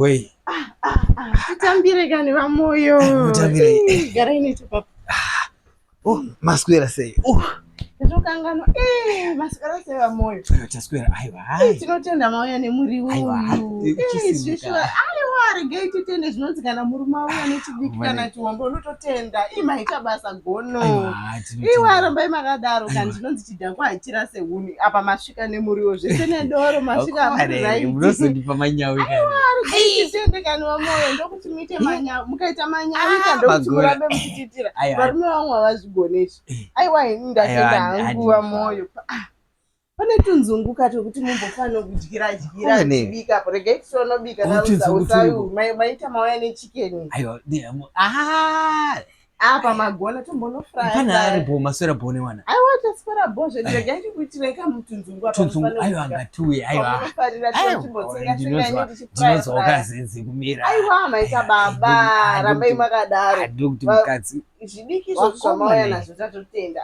Wei. Ah, ah, ah. Titambire kani vamoyo. Mutambire. Eh, garai necho papa. Oh, maswera sei? Oh. Ndatokanganwa. Eh, maswera sei vamoyo? Taswera. Aiwa. Eh, tinotenda mauya nemuriwo uyu. Eh, zveshuwa. Aiwa, regai titende zvinonzi kana murume auya nechidiki kana chihombe unototenda. Ii maita basa gono. Iwa rambai makadaro kana zvinonzi chidhakwa hachirase huni. Apa masvika nemuriwo zvese nedoro masvika munozondipa manyawi titende kani vamoyo ndokuti muite manyawi mukaita manyawi ka ndokuti murambe muchitiitira varume vamwe havazvigone izvi eh. aiwa ini ndatenda hangu vamoyo ah, pane tunzungu ka twekuti mumbofanira kudyira dyira chibika apo regai titonobika kausayu maita mauya nechikeni ah! Apa magona tombonofraya. Pana ari bho maswera bho newana. Aiwa taswera bho zvedu regai ndikuitirei kamutunzungu apa. Tunzungu aiwa ngatiuye aiwa. Unofarira timbotsenga tsenga ini ndichifraya. Ndinonzwa wakazenze kumira. Aiwa maita baba rambai makadaro. Ndokuti mukadzi. Zvidiki izvozvo zvamauya nazvo tatotenda.